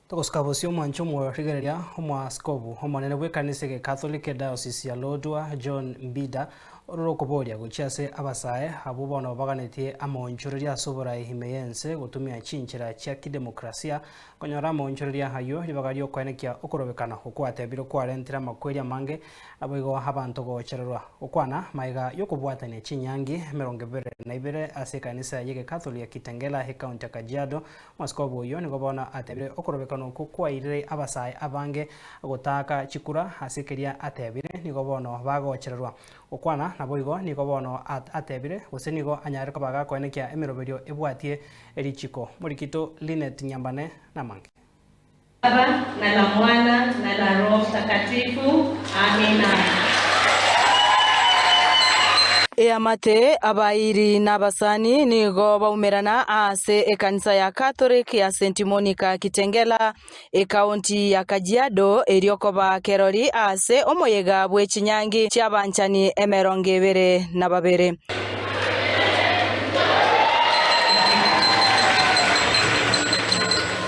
Togosuka bosio omwancho omorigereria Omoaskobu omonene bw'ekanisa ege Catholic Diocese ya Lodwar John Mbida orure okoboria gochia ase abasae abwo bono baganetie amaonchoreria ase oborai ime y'ense gotumia chinchera chia kidemokrasia konyora amaonchoreria ayio ribaga riokoenekia okorobekana okwatebire kwarentire amakweri amange naboigo abanto gochererwa gokwana magega yokobwatania chinyangi 22 ase ekanisa y'Egecatholic ya Kitengela ekaunti ya Kajiado. Omosikobu oyio nigo bono atebire okorobekana okwo kwairire abasae abange gotaaka chikura ase keria atebire nigo bono bagochererwa gokwana naboigo nigo bono atebire gose nigo anyare koba gakoenekia emeroberio ebwatie richiko. Morikito Linet Nyambane namange. Baba, na la Mwana, na la Roho Mtakatifu. Amina. Eamate, abairi na abasani nigo baumerana ase ekanisa ya Catholic ya St Monica Kitengela, ekaunti ya Kajiado erio koba kerori ase omoyega bw'echinyangi chi'abanchani emerongo ebere na babere.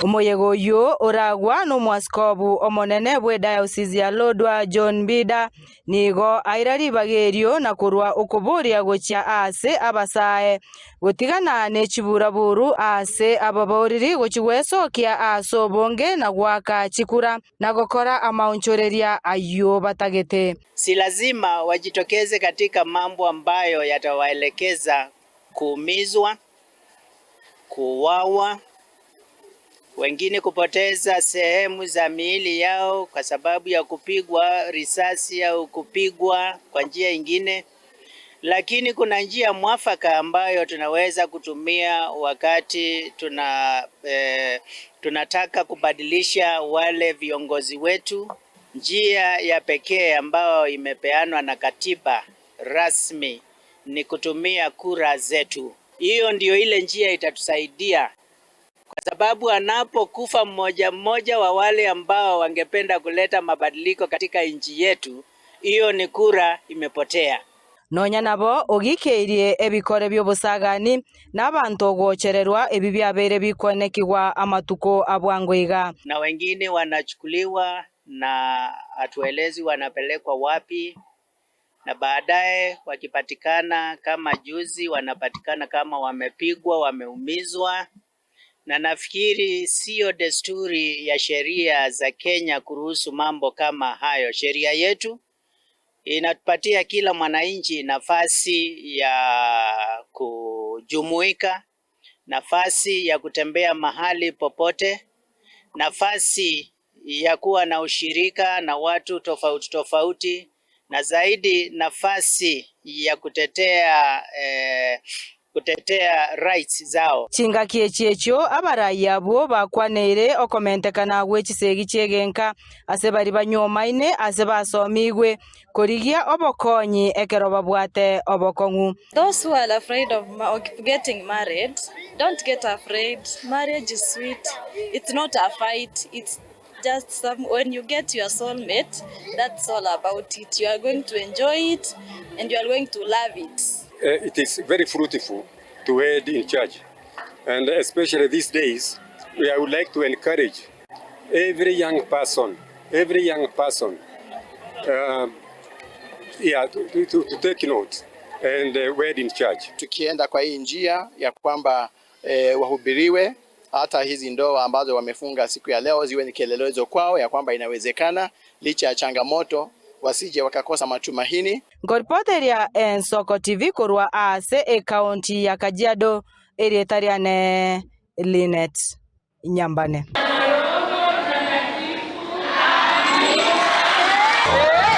Omoyega oyio oragwa nomwaskobu omonene bw'ediocese ya Lodwar John Mbida nigo aira ribaga erio na korwa okoboria gochia aase abasae gotigana ne chiburaburu aase ababoriri gochia gwesokia aase obonge na goaka chikura na gokora amaonchoreria ayio batagete. Si lazima wajitokeze katika mambo ambayo yatawaelekeza kuumizwa, kuuawa, wengine kupoteza sehemu za miili yao kwa sababu ya kupigwa risasi au kupigwa kwa njia ingine. Lakini kuna njia mwafaka ambayo tunaweza kutumia wakati tuna eh, tunataka kubadilisha wale viongozi wetu. Njia ya pekee ambayo imepeanwa na katiba rasmi ni kutumia kura zetu. Hiyo ndio ile njia itatusaidia, kwa sababu anapokufa mmoja mmoja wa wale ambao wangependa kuleta mabadiliko katika nchi yetu, hiyo ni kura imepotea. Nonya nabo ogikeirie ebikore bi'obosagani, na abanto gochererwa ebi biabeire bikoenekigwa amatuko a bwango iga. Na wengine wanachukuliwa na hatuelezi wanapelekwa wapi, na baadaye wakipatikana kama juzi, wanapatikana kama wamepigwa, wameumizwa. Na nafikiri siyo desturi ya sheria za Kenya kuruhusu mambo kama hayo. Sheria yetu inatupatia kila mwananchi nafasi ya kujumuika, nafasi ya kutembea mahali popote, nafasi ya kuwa na ushirika na watu tofauti tofauti, na zaidi nafasi ya kutetea eh, kutetea rights zao. Chingaki echi echio abarai abwo bakwaneire okomentekana gwe chisegi chi'egenka ase baria banywomaine ase basomigwe korigia obokonyi ekero babwate obokong'u. Those who are afraid of getting married, don't get afraid. Marriage is sweet. It's not a fight. It's just some when you get your soulmate, that's all about it. You are going to enjoy it and you are going to love it. It is very fruitful to wed in church, and especially these days, we I would like to encourage every young person, every young person, yeah, to, to, to take note and wed in church. Tukienda kwa hii njia ya kwamba eh, wahubiriwe hata hizi ndoa ambazo wamefunga siku ya leo ziwe ni kielelezo kwao ya kwamba inawezekana licha ya changamoto, wasije wakakosa matumaini. Nkoripoteria Ensoko TV korwa ase ekaunti ya Kajiado erieta riane Linet Nyambane.